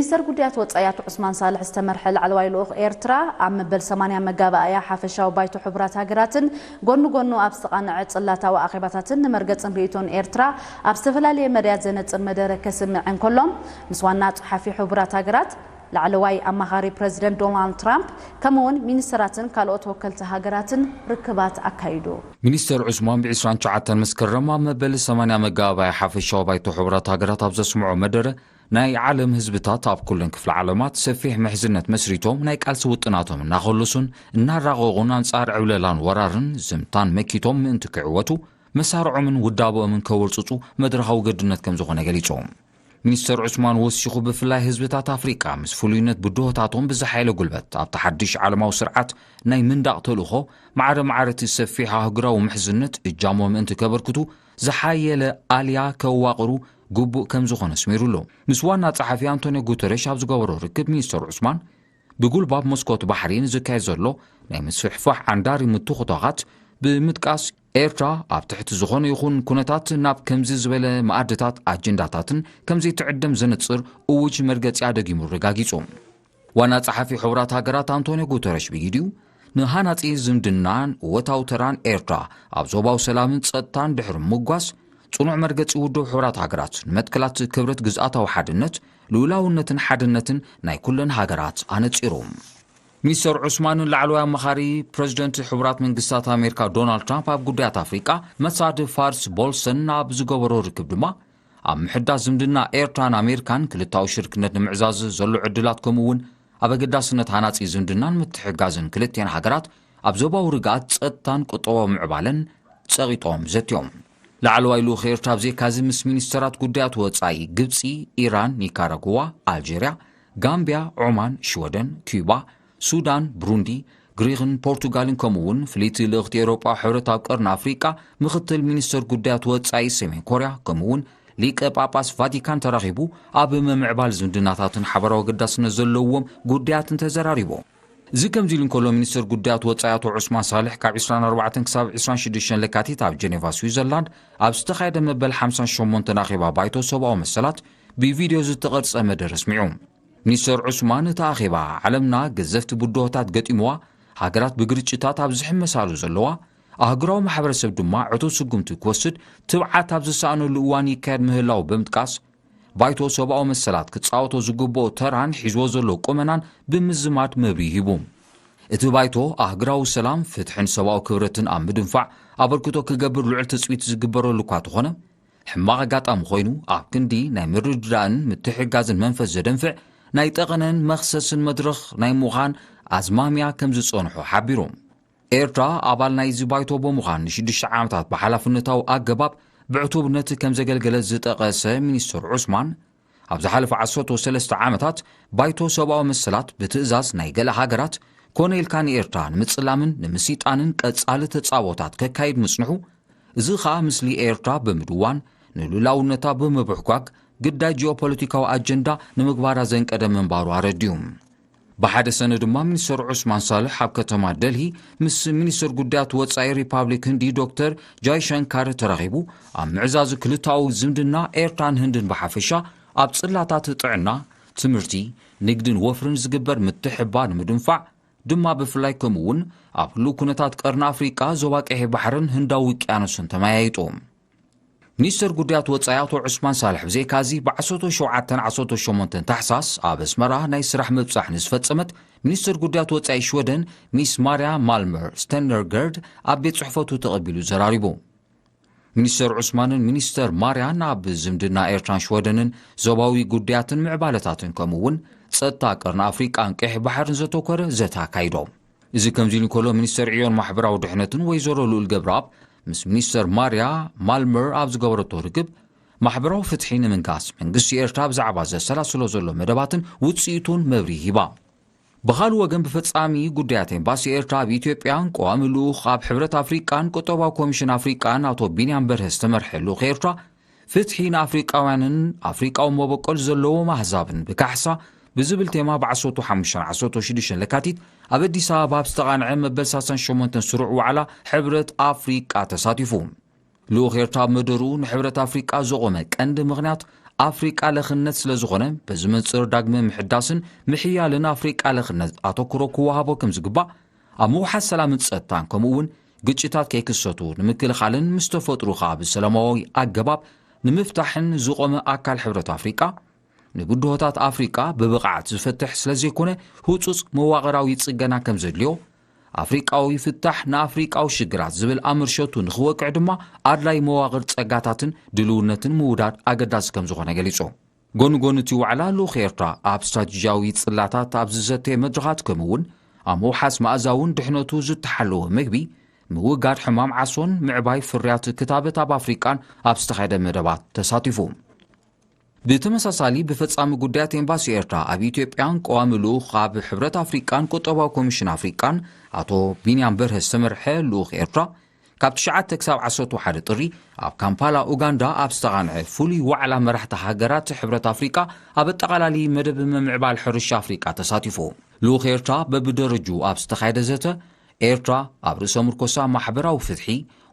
ሚኒስተር ጉዳያት ወጻኢ ኣቶ ዑስማን ሳልሕ ዝተመርሐ ላዕለዋይ ልኡኽ ኤርትራ ኣብ መበል ሰማንያ መጋባእያ ሓፈሻዊ ባይቶ ሕቡራት ሃገራትን ጎኒ ጎኑ ኣብ ዝተቓንዐ ጽላታዊ ኣኼባታትን ንመርገጽን ርእይቶን ኤርትራ ኣብ ዝተፈላለየ መዳያት ዘነጽር መደረ ከስምዕ እንከሎ፣ ምስ ዋና ጸሓፊ ሕቡራት ሃገራት ላዕለዋይ ኣማኻሪ ፕረዚደንት ዶናልድ ትራምፕ ከምኡ እውን ሚኒስተራትን ካልኦት ወከልቲ ሃገራትን ርክባት ኣካይዱ። ሚኒስተር ዑስማን ብ ዕስራን ትሽዓተን መስከረም ኣብ መበል ሰማንያ መጋባእያ ሓፈሻዊ ባይቶ ሕቡራት ሃገራት ኣብ ዘስምዖ መደረ፣ ናይ ዓለም ህዝብታት ኣብ ኩለን ክፍለ ዓለማት ሰፊሕ ምሕዝነት መስሪቶም ናይ ቃልሲ ውጥናቶም እናኸለሱን እናራቐቑን ኣንጻር ዕብለላን ወራርን ዝምታን መኪቶም ምእንቲ ክዕወቱ መሳርዖምን ውዳበኦምን ከወርጽጹ መድረኻዊ ግድነት ከም ዝኾነ ገሊጾም። ሚኒስተር ዑስማን ወሲኹ ብፍላይ ህዝብታት ኣፍሪቃ ምስ ፍሉይነት ብድሆታቶም ብዝሓየለ ጉልበት ኣብቲ ሓድሽ ዓለማዊ ስርዓት ናይ ምንዳቕ ተልእኾ ማዕረ ማዕረ እቲ ሰፊሕ ኣህጉራዊ ምሕዝነት እጃሞ ምእንቲ ከበርክቱ ዝሓየለ ኣልያ ከዋቕሩ ግቡእ ከም ዝኾነ ኣስሚሩሉ። ምስ ዋና ጸሓፊ ኣንቶንዮ ጉተረሽ ኣብ ዝገበሮ ርክብ ሚኒስተር ዑስማን ብጉልባብ መስኮት ባሕሪ ንዝካየድ ዘሎ ናይ ምስፍሕፋሕ ዓንዳሪ ምትኹታኻት ብምጥቃስ ኤርትራ ኣብ ትሕቲ ዝኾነ ይኹን ኩነታት ናብ ከምዚ ዝበለ መኣድታት ኣጀንዳታትን ከም ዘይትዕደም ዘነጽር እዉጅ መርገጺኣ ደጊሙ ኣረጋጊጹ። ዋና ጸሓፊ ሕቡራት ሃገራት ኣንቶንዮ ጉተረሽ ብኢዱ ንሃናጺ ዝምድናን እወታዊ ተራን ኤርትራ ኣብ ዞባዊ ሰላምን ጸጥታን ድሕሪ ምጓስ ጽኑዕ መርገጺ ውድብ ሕቡራት ሃገራት ንመትከላት ክብረት ግዝኣታዊ ሓድነት፣ ልኡላውነትን ሓድነትን ናይ ኩለን ሃገራት ኣነጺሩ። ሚስተር ዑስማንን ላዕለዋይ ኣማኻሪ ፕረዚደንት ሕቡራት መንግስታት ኣሜሪካ ዶናልድ ትራምፕ ኣብ ጉዳያት ኣፍሪቃ መሳድ ፋርስ ቦልሰን ኣብ ዝገበሮ ርክብ ድማ ኣብ ምሕዳስ ዝምድና ኤርትራን ኣሜሪካን ክልታዊ ሽርክነት ንምዕዛዝ ዘሎ ዕድላት ከምኡ እውን ኣብ ኣገዳስነት ሃናጺ ዝምድናን ምትሕጋዝን ክልቲኤን ሃገራት ኣብ ዞባዊ ርግኣት ጸጥታን ቁጠባዊ ምዕባለን ጸቒጦም ዘትዮም። ላዕለዋይ ልኡኽ ኤርትራ ብዘይካዚ ምስ ሚኒስተራት ጉዳያት ወጻኢ ግብጺ፣ ኢራን፣ ኒካራጉዋ፣ ኣልጀርያ፣ ጋምብያ፣ ዖማን፣ ሽወደን፣ ኪዩባ፣ ሱዳን፣ ብሩንዲ፣ ግሪኽን ፖርቱጋልን ከምኡ እውን ፍልይቲ ልእኽቲ ኤውሮጳዊ ሕብረት ኣብ ቀርኒ ኣፍሪቃ ምኽትል ሚኒስተር ጉዳያት ወጻኢ ሰሜን ኮርያ ከምኡ እውን ሊቀ ጳጳስ ቫቲካን ተራኺቡ ኣብ ምምዕባል ዝምድናታትን ሓበራዊ ኣገዳስነት ዘለዎም ጉዳያትን ተዘራሪቦም። እዚ ከምዚ ኢሉ እንከሎ ሚኒስተር ጉዳያት ወጻኢ ኣቶ ዑስማን ሳልሕ ካብ ዕስራን ኣርባዕተን ክሳብ ዕስራን ሽዱሽተን ለካቲት ኣብ ጀኔቫ ስዊዘርላንድ ኣብ ዝተኻየደ መበል ሓምሳን ሸሞንተን ኣኼባ ባይቶ ሰብኣዊ መሰላት ብቪድዮ ዝተቐርጸ መደረ ኣስሚዑ። ሚኒስተር ዑስማን እቲ ኣኼባ ዓለምና ገዘፍቲ ብድሆታት ገጢምዋ፣ ሃገራት ብግርጭታት ኣብ ዝሕመሳሉ ዘለዋ፣ ኣህጉራዊ ማሕበረሰብ ድማ ዕቱብ ስጉምቲ ክወስድ ትብዓት ኣብ ዝሰኣነሉ እዋን ይካየድ ምህላው ብምጥቃስ፣ ባይቶ ሰብኣዊ መሰላት ክጻወቶ ዝግብኦ ተራን ሒዝዎ ዘሎ ቁመናን ብምዝማድ መብርሂ ሂቡ። እቲ ባይቶ ኣህጉራዊ ሰላም፣ ፍትሕን ሰብኣዊ ክብረትን ኣብ ምድንፋዕ ኣበርክቶ ክገብር ልዑል ትጽቢት ዝግበረሉ እኳ ተኾነ፣ ሕማቕ ኣጋጣሚ ኮይኑ ኣብ ክንዲ ናይ ምርድዳእን ምትሕጋዝን መንፈስ ዘደንፍዕ ናይ ጠቐነን መኽሰስን መድረኽ ናይ ምዃን ኣዝማምያ ከም ዝጸንሖ ሓቢሩ። ኤርትራ ኣባል ናይዚ ባይቶ ብምዃን ንሽዱሽተ ዓመታት ብሓላፍነታዊ ኣገባብ ብዕቱብነት ከም ዘገልገለት ዝጠቐሰ ሚኒስትር ዑስማን፣ ኣብ ዝሓለፈ ዓሰርተ ሰለስተ ዓመታት ባይቶ ሰብኣዊ መሰላት ብትእዛዝ ናይ ገለ ሃገራት ኮነ ኢልካ ንኤርትራ ንምጽላምን ንምስይጣንን ቀጻሊ ተጻቦታት ከካይድ ምጽንሑ፣ እዚ ኸኣ ምስሊ ኤርትራ ብምድዋን ንልኡላውነታ ብምብሕጓግ ግዳይ ጂኦፖለቲካዊ ኣጀንዳ ንምግባራ ዘንቀደ ምንባሩ ኣረዲኡ። ብሓደ ሰነ ድማ ሚኒስተር ዑስማን ሳልሕ ኣብ ከተማ ደልሂ ምስ ሚኒስተር ጉዳያት ወጻኢ ሪፓብሊክ ህንዲ ዶክተር ጃይሸንካር ተራኺቡ ኣብ ምዕዛዝ ክልተኣዊ ዝምድና ኤርትራን ህንድን ብሓፈሻ ኣብ ጽላታት ጥዕና፣ ትምህርቲ፣ ንግድን ወፍርን ዝግበር ምትሕብባር ንምድንፋዕ ድማ ብፍላይ ከምኡ እውን ኣብ ህሉው ኩነታት ቀርኒ ኣፍሪቃ ዞባ ቀይሕ ባሕርን ህንዳዊ ውቅያኖስን ተመያይጡ። ሚኒስተር ጉዳያት ወጻኢ ኣቶ ዑስማን ሳልሕ ብዘይካዚ ብ ዓሰርተ ሸውዓተን ዓሰርተ ሸሞንተን ታሕሳስ ኣብ ኣስመራ ናይ ስራሕ ምብጻሕ ንዝፈጸመት ሚኒስተር ጉዳያት ወጻኢ ሽወደን ሚስ ማርያ ማልመር ስተነርገርድ ኣብ ቤት ጽሕፈቱ ተቐቢሉ ዘራሪቡ። ሚኒስተር ዑስማንን ሚኒስተር ማርያን ኣብ ዝምድና ኤርትራን ሽወደንን ዞባዊ ጉዳያትን ምዕባለታትን ከምኡ እውን ጸጥታ ቀርኒ ኣፍሪቃን ቀይሕ ባሕርን ዘተኮረ ዘተ ኣካይዶም። እዚ ከምዚ ኢሉ እንከሎ ሚኒስተር ዕዮን ማሕበራዊ ድሕነትን ወይዘሮ ልኡል ገብረኣብ ምስ ሚኒስተር ማርያ ማልመር ኣብ ዝገበረቶ ርክብ ማሕበራዊ ፍትሒ ንምንጋስ መንግስቲ ኤርትራ ብዛዕባ ዘሰላስሎ ዘሎ መደባትን ውጽኢቱን መብርሂ ሂባ። ብኻልእ ወገን ብፈጻሚ ጉዳያት ኤምባሲ ኤርትራ ኣብ ኢትዮጵያን ቀዋሚ ልኡኽ ኣብ ሕብረት ኣፍሪቃን ቁጠባዊ ኮሚሽን ኣፍሪቃን ኣቶ ቢንያም በርሀ ዝተመርሐ ልኡኽ ኤርትራ ፍትሒ ንኣፍሪቃውያንን ኣፍሪቃዊ መበቆል ዘለዎም ኣህዛብን ብካሕሳ ብዝብል ቴማ ብ ዓሰርተ ሓሙሽተን ዓሰርተ ሽዱሽተን ለካቲት ኣብ ኣዲስ ኣበባ ኣብ ዝተቓንዐ መበል ሰላሳን ሸሞንተን ስሩዕ ዋዕላ ሕብረት ኣፍሪቃ ተሳቲፉ። ልኡኽ ኤርትራ ኣብ መደርኡ ንሕብረት ኣፍሪቃ ዘቖመ ቀንዲ ምኽንያት ኣፍሪቃ ለኽነት ስለ ዝኾነ፣ በዚ መንጽር ዳግመ ምሕዳስን ምሕያልን ኣፍሪቃ ለኽነት ኣተኩሮ ክወሃቦ ከም ዝግባእ፣ ኣብ ምውሓስ ሰላምን ጸጥታን፣ ከምኡ እውን ግጭታት ከይክሰቱ ንምክልኻልን ምስ ተፈጥሩ ከኣ ብሰላማዊ ኣገባብ ንምፍታሕን ዝቖመ ኣካል ሕብረት ኣፍሪቃ፣ ንብድሆታት ኣፍሪቃ ብብቕዓት ዝፈትሕ ስለ ዘይኮነ፣ ህጹጽ መዋቕራዊ ጽገና ከም ዘድልዮ፣ ኣፍሪቃዊ ፍታሕ ንኣፍሪቃዊ ሽግራት ዝብል ኣምር ሸቱ ንኽወቅዕ ድማ ኣድላይ መዋቕር ጸጋታትን ድልውነትን ምውዳድ ኣገዳሲ ከም ዝኾነ ገሊጹ። ጎኒ ጎኒ እቲ ዋዕላ፣ ልኡኽ ኤርትራ ኣብ ስትራቴጂያዊ ጽላታት ኣብ ዝዘተየ መድረኻት፣ ከምኡ እውን ኣብ ምውሓስ መኣዛውን ድሕነቱ ዝተሓለወ መግቢ፣ ምውጋድ ሕማም ዓሶን ምዕባይ ፍርያት ክታበት ኣብ ኣፍሪቃን ኣብ ዝተኻየደ መደባት ተሳቲፉ። ብተመሳሳሊ፣ ብፈጻሚ ጉዳያት ኤምባሲ ኤርትራ ኣብ ኢትዮጵያን ቀዋሚ ልኡኽ ኣብ ሕብረት ኣፍሪቃን ቁጠባዊ ኮሚሽን ኣፍሪቃን ኣቶ ቢንያም በርሀ ዝተመርሐ ልኡኽ ኤርትራ፣ ካብ ትሽዓተ ክሳብ ዓሰርተ ሓደ ጥሪ ኣብ ካምፓላ ኡጋንዳ ኣብ ዝተቓንዐ ፍሉይ ዋዕላ መራሕቲ ሃገራት ሕብረት ኣፍሪቃ ኣብ ኣጠቓላሊ መደብ ምምዕባል ሕርሻ ኣፍሪቃ ተሳቲፉ። ልኡኽ ኤርትራ በብደረጅኡ ኣብ ዝተኻየደ ዘተ፣ ኤርትራ ኣብ ርእሰ ምርኮሳ ማሕበራዊ ፍትሒ፣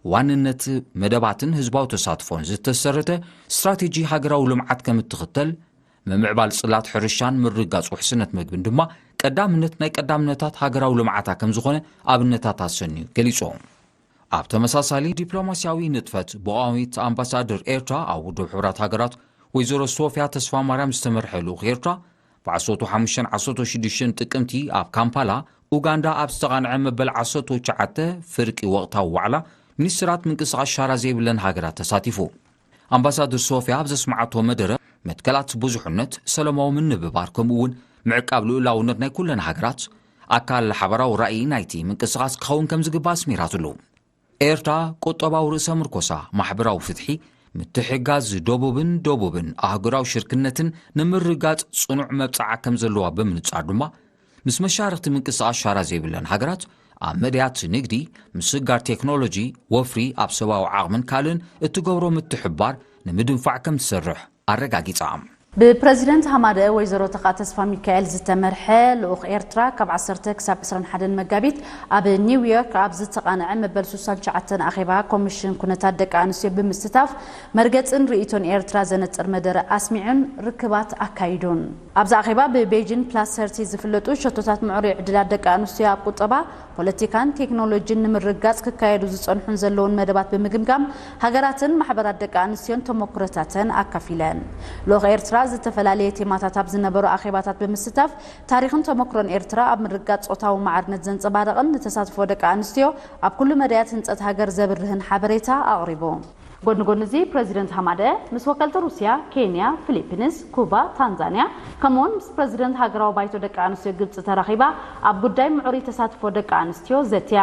ዋንነት መደባትን ህዝባዊ ተሳትፎን ዝተሰረተ ስትራቴጂ ሃገራዊ ልምዓት ከም እትኽተል፣ ምምዕባል ጽላት ሕርሻን ምርግጋጽ ውሕስነት መግብን ድማ ቀዳምነት ናይ ቀዳምነታት ሃገራዊ ልምዓታ ከም ዝኾነ ኣብነታት ኣሰንዩ ገሊጹ። ኣብ ተመሳሳሊ ዲፕሎማስያዊ ንጥፈት፣ ብቋሚት ኣምባሳደር ኤርትራ ኣብ ውድብ ሕቡራት ሃገራት ወይዘሮ ሶፍያ ተስፋ ማርያም ዝተመርሐ ልኡኽ ኤርትራ፣ ብ ዓሰርተ ሓሙሽተን ዓሰርተ ሽዱሽተን ጥቅምቲ ኣብ ካምፓላ ኡጋንዳ ኣብ ዝተቓንዐ መበል ዓሰርተ ትሽዓተ ፍርቂ ወቕታዊ ዋዕላ ሚኒስትራት ምንቅስቓስ ሻራ ዘይብለን ሃገራት ተሳቲፉ። ኣምባሳደር ሶፍያ ኣብ ዘስምዓቶ መደረ፣ መትከላት ብዙሕነት፣ ሰላማዊ ምንብባር፣ ከምኡ እውን ምዕቃብ ልኡላውነት ናይ ኩለን ሃገራት ኣካል ሓበራዊ ራእይ ናይቲ ምንቅስቓስ ክኸውን ከም ዝግባእ ኣስሚራትሉ። ኤርትራ ቁጠባዊ ርእሰ ምርኮሳ፣ ማሕበራዊ ፍትሒ፣ ምትሕጋዝ ደቡብን ደቡብን ኣህጉራዊ ሽርክነትን ንምርጋጽ ጽኑዕ መብጽዓ ከም ዘለዋ ብምንጻር ድማ፣ ምስ መሻርኽቲ ምንቅስቓስ ሻራ ዘይብለን ሃገራት ኣብ መድያት ንግዲ፣ ምስግጋር ቴክኖሎጂ፣ ወፍሪ፣ ኣብ ሰብኣዊ ዓቕምን ካልእን እትገብሮ ምትሕብባር ንምድንፋዕ ከም ትሰርሕ ኣረጋጊጻ። ብፕረዚደንት ሃማደአ ወይዘሮ ተኻ ተስፋ ሚካኤል ዝተመርሐ ልኡኽ ኤርትራ፣ ካብ ዓሰርተ ክሳብ ዕስራን ሓደን መጋቢት ኣብ ኒውዮርክ ኣብ ዝተቓንዐ መበል ስሳን ትሽዓተን ኣኼባ ኮሚሽን ኩነታት ደቂ ኣንስትዮ ብምስታፍ፣ መርገጽን ርእይቶን ኤርትራ ዘነጽር መደረ ኣስሚዑን ርክባት ኣካይዱን። ኣብዚ ኣኼባ ብቤጂን ፕላስ ሰርቲ ዝፍለጡ ሸቶታት ምዕሩይ ዕድላት ደቂ ኣንስትዮ ኣብ ቁጠባ፣ ፖለቲካን ቴክኖሎጂን ንምርግጋጽ ክካየዱ ዝጸንሑን ዘለውን መደባት ብምግምጋም፣ ሃገራትን ማሕበራት ደቂ ኣንስትዮን ተሞክሮታተን ኣካፊለን። ልኡኽ ኤርትራ ዝተፈላለየ ቴማታት ኣብ ዝነበሩ ኣኼባታት ብምስታፍ፣ ታሪኽን ተሞክሮን ኤርትራ ኣብ ምርግጋጽ ጾታዊ ማዕርነት ዘንጸባርቕን ንተሳትፎ ደቂ ኣንስትዮ ኣብ ኩሉ መዳያት ህንጸት ሃገር ዘብርህን ሓበሬታ ኣቕሪቡ። ጎኒ ጎኒ እዚ፣ ፕረዚደንት ሃማደ ምስ ወከልቲ ሩስያ፣ ኬንያ፣ ፊሊፒንስ፣ ኩባ፣ ታንዛንያ፣ ከምኡውን ምስ ፕረዚደንት ሃገራዊ ባይቶ ደቂ ኣንስትዮ ግብጺ ተራኺባ ኣብ ጉዳይ ምዕሩይ ተሳትፎ ደቂ ኣንስትዮ ዘትያ።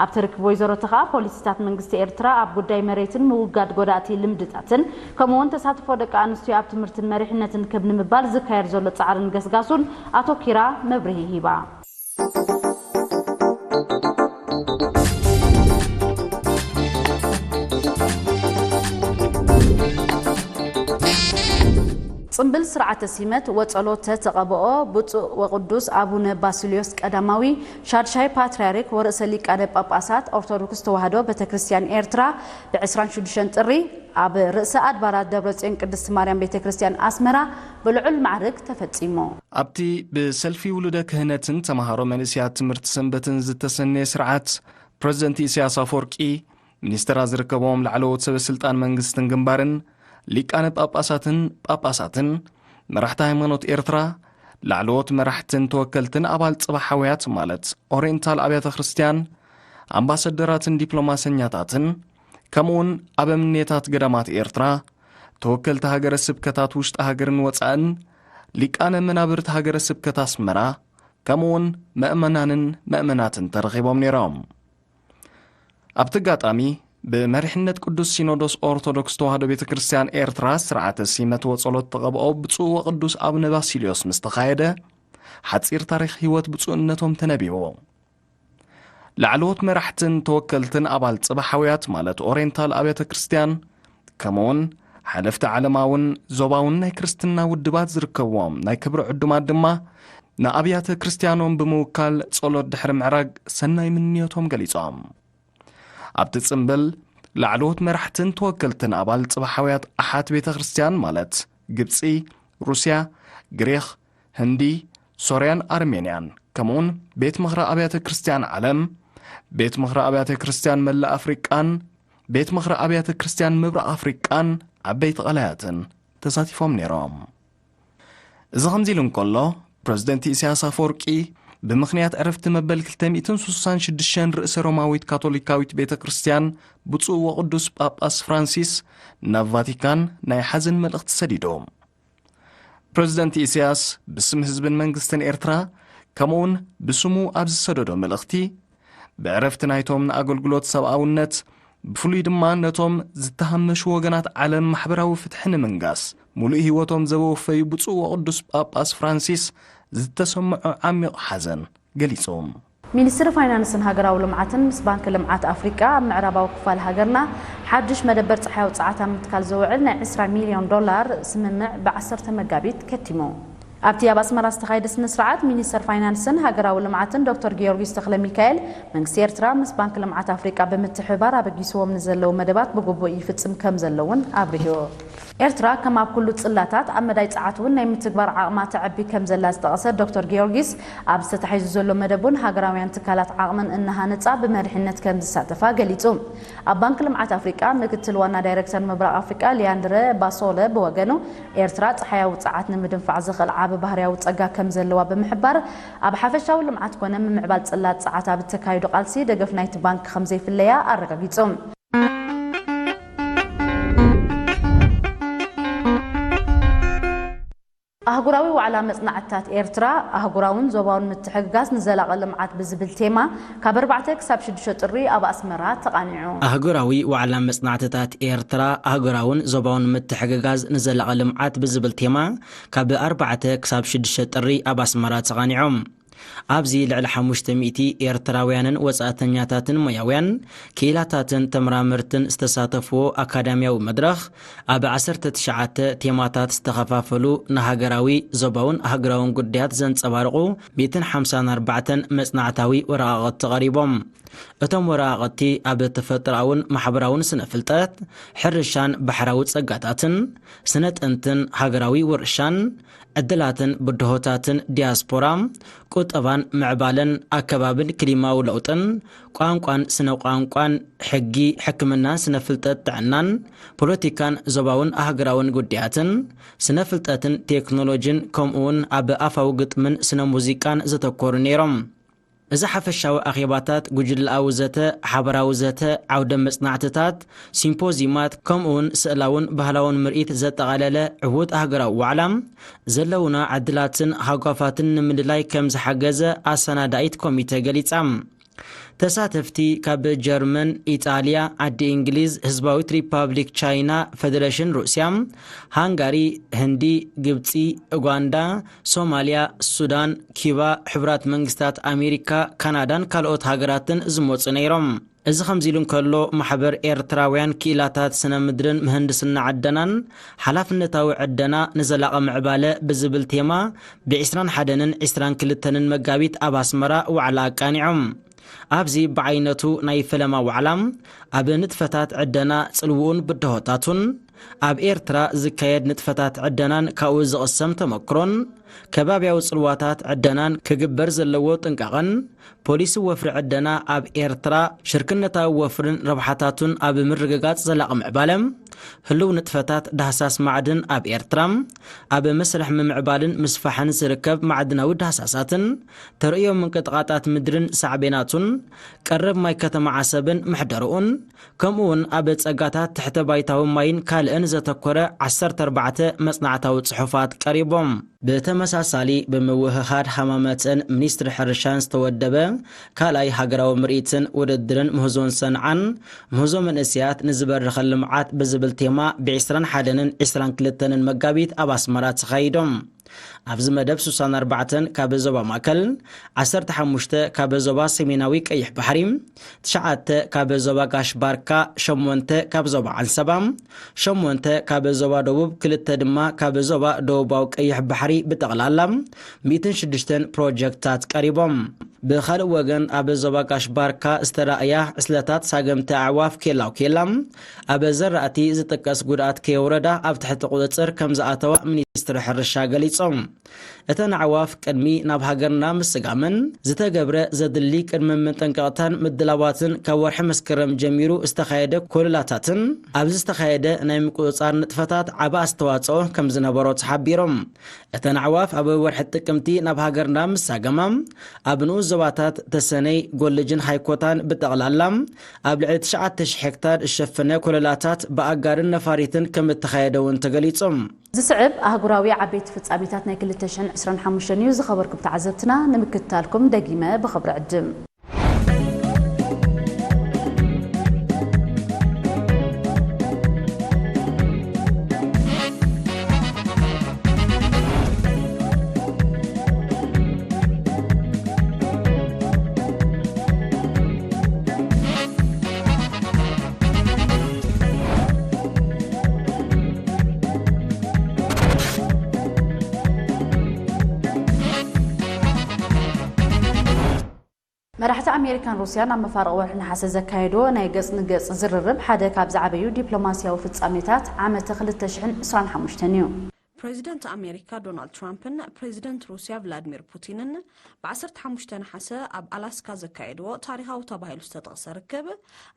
ኣብቲ ርክብ ወይዘሮ ተኻ፣ ፖሊሲታት መንግስቲ ኤርትራ ኣብ ጉዳይ መሬትን ምውጋድ ጎዳእቲ ልምድታትን፣ ከምኡውን ተሳትፎ ደቂ ኣንስትዮ ኣብ ትምህርትን መሪሕነትን ክብ ንምባል ዝካየድ ዘሎ ጻዕርን ገስጋሱን ኣቶኪራ መብርሂ ሂባ። ጽምብል ስርዓተ ሲመት ወጸሎተ ተቐብኦ ብፁዕ ወቅዱስ ኣቡነ ባስልዮስ ቀዳማዊ ሻድሻይ ፓትርያርክ ወርእሰ ሊቃነ ጳጳሳት ኦርቶዶክስ ተዋህዶ ቤተ ክርስቲያን ኤርትራ ብ ዕስራን ሽዱሽተን ጥሪ ኣብ ርእሰ ኣድባራት ደብረ ጽዮን ቅድስት ማርያም ቤተ ክርስቲያን ኣስመራ ብልዑል ማዕርግ ተፈጺሙ። ኣብቲ ብሰልፊ ውሉደ ክህነትን ተምሃሮ መንእሰያት ትምህርቲ ሰንበትን ዝተሰነየ ስርዓት፣ ፕረዚደንት ኢሳያስ ኣፈወርቂ፣ ሚኒስትራት ዝርከቦም ላዕለዎት ሰበ ስልጣን መንግስትን ግንባርን፣ ሊቃነ ጳጳሳትን ጳጳሳትን፣ መራሕቲ ሃይማኖት ኤርትራ፣ ላዕለዎት መራሕትን ተወከልትን ኣባል ጽባሕ ሕውያት ማለት ኦሪየንታል ኣብያተ ክርስቲያን፣ ኣምባሳደራትን ዲፕሎማሰኛታትን፣ ከምኡውን ኣበምኔታት ገዳማት ኤርትራ፣ ተወከልቲ ሃገረ ስብከታት ውሽጢ ሃገርን ወጻእን፣ ሊቃነ መናብርት ሃገረ ስብከት ኣስመራ፣ ከምኡውን መእመናንን መእመናትን ተረኺቦም ነይሮም። ኣብቲ ኣጋጣሚ፣ ብመሪሕነት ቅዱስ ሲኖዶስ ኦርቶዶክስ ተዋህዶ ቤተ ክርስቲያን ኤርትራ ስርዓተ ሲመት ወጸሎት ተቐብኦ ብፁዕ ወቅዱስ ኣቡነ ባሲልዮስ ምስ ተኻየደ፣ ሓጺር ታሪኽ ህይወት ብፁዕነቶም ተነቢቡ። ላዕለዎት መራሕትን ተወከልትን ኣባል ጽባሕ ሕውያት ማለት ኦሪየንታል ኣብያተ ክርስቲያን፣ ከምኡውን ሓለፍቲ ዓለማውን ዞባውን ናይ ክርስትና ውድባት ዝርከብዎም ናይ ክብሪ ዕዱማት ድማ ንኣብያተ ክርስቲያኖም ብምውካል ጸሎት ድሕሪ ምዕራግ ሰናይ ምንዮቶም ገሊጾም። ኣብቲ ጽምብል ላዕለዎት መራሕትን ተወከልትን ኣባል ጽባሕ ሕውያት ኣሓት ቤተ ክርስቲያን ማለት ግብጺ፣ ሩስያ፣ ግሪኽ፣ ህንዲ፣ ሶርያን ኣርሜንያን፣ ከምኡውን ቤት ምኽሪ ኣብያተ ክርስቲያን ዓለም፣ ቤት ምኽሪ ኣብያተ ክርስቲያን መላእ ኣፍሪቃን ቤት ምኽሪ ኣብያተ ክርስቲያን ምብራቕ ኣፍሪቃን ዓበይቲ ቀላያትን ተሳቲፎም ነይሮም። እዚ ከምዚ ኢሉ እንከሎ፣ ፕረዚደንት ኢሳያስ ኣፈወርቂ ብምኽንያት ዕረፍቲ መበል ክልተ ሚእትን ስሳን ሽዱሽተን ርእሰ ሮማዊት ካቶሊካዊት ቤተ ክርስቲያን ብፁዕ ወቅዱስ ጳጳስ ፍራንሲስ ናብ ቫቲካን ናይ ሓዘን መልእኽቲ ሰዲዱ። ፕረዚደንት ኢሳያስ ብስም ህዝብን መንግስትን ኤርትራ ከምኡውን ብስሙ ኣብ ዝሰደዶ መልእኽቲ፣ ብዕረፍቲ ናይቶም ንኣገልግሎት ሰብኣውነት ብፍሉይ ድማ ነቶም ዝተሃመሹ ወገናት ዓለም ማሕበራዊ ፍትሒ ንምንጋስ ምሉእ ህይወቶም ዘወፈዩ ብፁዕ ወቅዱስ ጳጳስ ፍራንሲስ ዝተሰምዖ ዓሚቕ ሓዘን ገሊጹ። ሚኒስትሪ ፋይናንስን ሃገራዊ ልምዓትን ምስ ባንኪ ልምዓት ኣፍሪቃ ኣብ ምዕራባዊ ክፋል ሃገርና ሓድሽ መደበር ጸሓያዊ ጸዓት ኣብ ምትካል ዘውዕል ናይ ዕስራ ሚልዮን ዶላር ስምምዕ ብዓሰርተ መጋቢት ከቲሙ። ኣብቲ ኣብ ኣስመራ ዝተኻየደ ስነ ስርዓት፣ ሚኒስተር ፋይናንስን ሃገራዊ ልምዓትን ዶክተር ጊዮርጊስ ተኽለ ሚካኤል፣ መንግስቲ ኤርትራ ምስ ባንክ ልምዓት ኣፍሪቃ ብምትሕብባር ኣበጊስዎም ንዘለዉ መደባት ብግቡእ ይፍጽም ከም ዘሎ እውን ኣብሪሁ። ኤርትራ ከም ኣብ ኩሉ ጽላታት ኣብ መዳይ ጸዓት እውን ናይ ምትግባር ዓቕማ ተዐቢ ከም ዘላ ዝጠቐሰ ዶክተር ጊዮርጊስ፣ ኣብዚ ተታሒዙ ዘሎ መደብ እውን ሃገራውያን ትካላት ዓቕመን እናሃነጻ ብመሪሕነት ከም ዝሳተፋ ገሊጹ። ኣብ ባንክ ልምዓት ኣፍሪቃ ምክትል ዋና ዳይረክተር ምብራቕ ኣፍሪቃ ሊያንድረ ባሶለ ብወገኑ፣ ኤርትራ ጸሓያዊ ጸዓት ንምድንፋዕ ዝኽእል ዓቢ ባህርያዊ ጸጋ ከም ዘለዋ ብምሕባር፣ ኣብ ሓፈሻዊ ልምዓት ኮነ ምምዕባል ጽላት ጸዓት ኣብ እተካይዶ ቃልሲ ደገፍ ናይቲ ባንክ ከም ዘይፍለያ ኣረጋጊጹ። ኣህጉራዊ ዋዕላ መጽናዕትታት ኤርትራ፣ ኣህጉራውን ዞባውን ምትሕግጋዝ ንዘላቒ ልምዓት ብዝብል ቴማ፣ ካብ ኣርባዕተ ክሳብ ሽዱሽተ ጥሪ ኣብ ኣስመራ ተቓኒዑ። ኣህጉራዊ ዋዕላ መጽናዕትታት ኤርትራ፣ ኣህጉራውን ዞባውን ምትሕግጋዝ ንዘላቒ ልምዓት ብዝብል ቴማ፣ ካብ ኣርባዕተ ክሳብ ሽዱሽተ ጥሪ ኣብ ኣስመራ ተቓኒዑ። ኣብዚ ልዕሊ ሓሙሽተ ሚእቲ ኤርትራውያንን ወጻእተኛታትን ሞያውያን፣ ክኢላታትን ተመራመርትን ዝተሳተፍዎ ኣካዳሚያዊ መድረኽ፣ ኣብ ዓሰርተ ትሽዓተ ቴማታት ዝተኸፋፈሉ ንሃገራዊ፣ ዞባውን ኣህጉራውን ጉዳያት ዘንጸባርቑ ሚእትን ሓምሳን ኣርባዕተን መጽናዕታዊ ወረቓቕቲ ቀሪቦም። እቶም ወረቓቕቲ ኣብ ተፈጥሮኣውን ማሕበራውን ስነ-ፍልጠት፣ ሕርሻን ባሕራዊ ጸጋታትን፣ ስነ-ጥንትን ሃገራዊ ውርሻን፣ ዕድላትን ብድሆታትን ዲያስፖራ፣ ቁጠባን ምዕባለን፣ ኣከባብን ክሊማዊ ለውጥን፣ ቋንቋን ስነ-ቋንቋን፣ ሕጊ፣ ሕክምናን ስነ-ፍልጠት ጥዕናን፣ ፖለቲካን ዞባውን ኣህጉራውን ጉዳያትን፣ ስነ-ፍልጠትን ቴክኖሎጂን፣ ከምኡውን ኣብ ኣፋዊ ግጥምን ስነ-ሙዚቃን ዘተኮሩ ነይሮም። እዚ ሓፈሻዊ ኣኼባታት፣ ጉጅለኣዊ ዘተ፣ ሓበራዊ ዘተ፣ ዓውደ መጽናዕትታት፣ ሲምፖዚዩማት፣ ከምኡውን ስእላውን ባህላውን ምርኢት ዘጠቓለለ ዕዉት ኣህጉራዊ ዋዕላ፣ ዘለዉና ዕድላትን ሃጓፋትን ንምልላይ ከም ዝሓገዘ ኣሰናዳኢት ኮሚተ ገሊጻ። ተሳተፍቲ ካብ ጀርመን፣ ኢጣልያ፣ ዓዲ እንግሊዝ፣ ህዝባዊት ሪፓብሊክ ቻይና፣ ፈደረሽን ሩስያ፣ ሃንጋሪ፣ ህንዲ፣ ግብጺ፣ ኡጋንዳ፣ ሶማልያ፣ ሱዳን፣ ኪባ፣ ሕቡራት መንግስታት ኣሜሪካ፣ ካናዳን ካልኦት ሃገራትን ዝመጹ ነይሮም። እዚ ከምዚ ኢሉ እንከሎ፣ ማሕበር ኤርትራውያን ክኢላታት ስነ ምድርን ምህንድስና ዕደናን፣ ሓላፍነታዊ ዕደና ንዘላቒ ምዕባለ ብዝብል ቴማ፣ ብ ዕስራን ሓደን ዕስራን ክልተን መጋቢት ኣብ ኣስመራ ዋዕላ ኣቃኒዖም። ኣብዚ ብዓይነቱ ናይ ፈለማ ዋዕላ፣ ኣብ ንጥፈታት ዕደና ጽልውኡን ብድሆታቱን፣ ኣብ ኤርትራ ዝካየድ ንጥፈታት ዕደናን ካብኡ ዝቕሰም ተመክሮን፣ ከባብያዊ ጽልዋታት ዕደናን ክግበር ዘለዎ ጥንቃቐን፣ ፖሊሲ ወፍሪ ዕደና ኣብ ኤርትራ፣ ሽርክነታዊ ወፍርን ረብሓታቱን ኣብ ምርግጋጽ ዘላቒ ምዕባለ፣ ህሉው ንጥፈታት ዳህሳስ ማዕድን ኣብ ኤርትራ፣ ኣብ መስርሕ ምምዕባልን ምስፋሕን ዝርከብ ማዕድናዊ ዳህሳሳትን፣ ተርእዮ ምንቅጥቓጣት ምድርን ሳዕቤናቱን፣ ቀረብ ማይ ከተማ ዓሰብን መሕደርኡን፣ ከምኡውን ኣብ ጸጋታት ትሕተ ባይታዊ ማይን ካልእን ዘተኮረ ዓሰርተ ኣርባዕተ መጽናዕታዊ ጽሑፋት ቀሪቦም። ብተመሳሳሊ፣ ብምውህሃድ ሃማመተን ሚኒስትሪ ሕርሻን ዝተወደበ ካልኣይ ሃገራዊ ምርኢትን ውድድርን ምህዞን ሰንዓን፣ ምህዞ መንእሰያት ንዝበርኸ ልምዓት ብዝብል ቴማ፣ ብ ዕስራን ሓደን ዕስራን ክልተን መጋቢት ኣብ ኣስመራ ተኻይዶም። ኣብዚ መደብ፣ ስሳን ኣርባዕተን ካብ ዞባ ማእከል፣ ዓሰርተ ሓሙሽተ ካብ ዞባ ሰሜናዊ ቀይሕ ባሕሪ፣ ትሽዓተ ካብ ዞባ ጋሽ ባርካ፣ ሸሞንተ ካብ ዞባ ዓንሰባ፣ ሸሞንተ ካብ ዞባ ደቡብ፣ ክልተ ድማ ካብ ዞባ ደቡባዊ ቀይሕ ባሕሪ፣ ብጠቕላላ ሚእትን ሽዱሽተን ፕሮጀክትታት ቀሪቦም። ብኻልእ ወገን፣ ኣብ ዞባ ጋሽ ባርካ ዝተራእያ ዕስለታት ሳገምቲ ኣዕዋፍ ኬላው ኬላ፣ ኣብ ዘራእቲ ዝጥቀስ ጉድኣት ከየውረዳ ኣብ ትሕቲ ቁጽጽር ከም ዝኣተዋ ሚኒስትሪ ሕርሻ ገሊጾም። እተን ኣዕዋፍ ቅድሚ ናብ ሃገርና ምስጋመን ዝተገብረ ዘድሊ ቅድመ መጠንቀቕታን ምድላዋትን ካብ ወርሒ መስከረም ጀሚሩ ዝተኻየደ ኮለላታትን ኣብዚ ዝተኻየደ ናይ ምቁጽጻር ንጥፈታት ዓቢ ኣስተዋጽኦ ከም ዝነበሮ ተሓቢሮም። እተን ኣዕዋፍ ኣብ ወርሒ ጥቅምቲ ናብ ሃገርና ምስጋማ ኣብ ንኡስ ዞባታት ተሰነይ፣ ጎልጅን ሃይኮታን ብጠቕላላ ኣብ ልዕሊ ትሽዓተ ሽሕ ሄክታር ዝሸፈነ ኮለላታት ብኣጋርን ነፋሪትን ከም እተኻየደ እውን ተገሊጹ። ዝስዕብ ኣህጉራዊ ዓበይቲ ፍጻሜታት ናይ ክልተ ሽሕን ዕስራን ሓሙሽተን እዩ። ዝኸበርኩም ተዓዘብትና፣ ንምክትታልኩም ደጊመ ብኽብሪ ዕድም። መራሕቲ ኣሜሪካን ሩስያን ኣብ መፋርቕ ወርሒ ነሓሰ ዘካየድዎ ናይ ገጽ ንገጽ ዝርርብ ሓደ ካብ ዝዓበዩ ዲፕሎማስያዊ ፍጻሜታት ዓመተ ክልተ ሽሕን ዕስራን ሓሙሽተን እዩ። ፕሬዚደንት ኣሜሪካ ዶናልድ ትራምፕን ፕሬዚደንት ሩስያ ቭላድሚር ፑቲንን ብ ዓሰርተ ሓሙሽተ ነሓሰ ኣብ ኣላስካ ዘካየድዎ ታሪኻዊ ተባሂሉ ዝተጠቕሰ ርክብ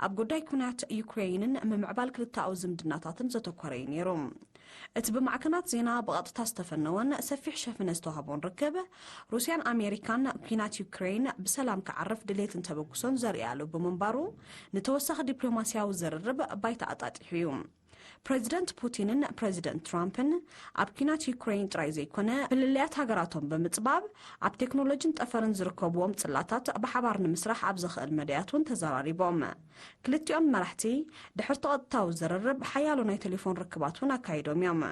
ኣብ ጉዳይ ኩናት ዩክሬይንን ምምዕባል ክልተኣዊ ዝምድናታትን ዘተኮረ እዩ ነይሩ። እቲ ብማዕከናት ዜና ብቐጥታ ዝተፈነወን ሰፊሕ ሸፍነ ዝተዋህቦን ርክብ፣ ሩስያን ኣሜሪካን ኲናት ዩክሬይን ብሰላም ክዓርፍ ድሌትን ተበግሶን ዘርእያሉ ብምንባሩ፣ ንተወሳኺ ዲፕሎማስያዊ ዝርርብ ባይታ ኣጣጢሑ እዩ። ፕሬዚደንት ፑቲንን ፕሬዚደንት ትራምፕን ኣብ ኲናት ዩክሬይን ጥራይ ዘይኮነ፣ ፍልልያት ሃገራቶም ብምጽባብ ኣብ ቴክኖሎጂን ጠፈርን ዝርከብዎም ጽላታት ብሓባር ንምስራሕ ኣብ ዘኽእል መዳያት እውን ተዘራሪቦም። ክልቲኦም መራሕቲ ድሕርቲ ቀጥታዊ ዝርርብ ሓያሎ ናይ ቴሌፎን ርክባት እውን ኣካይዶም እዮም።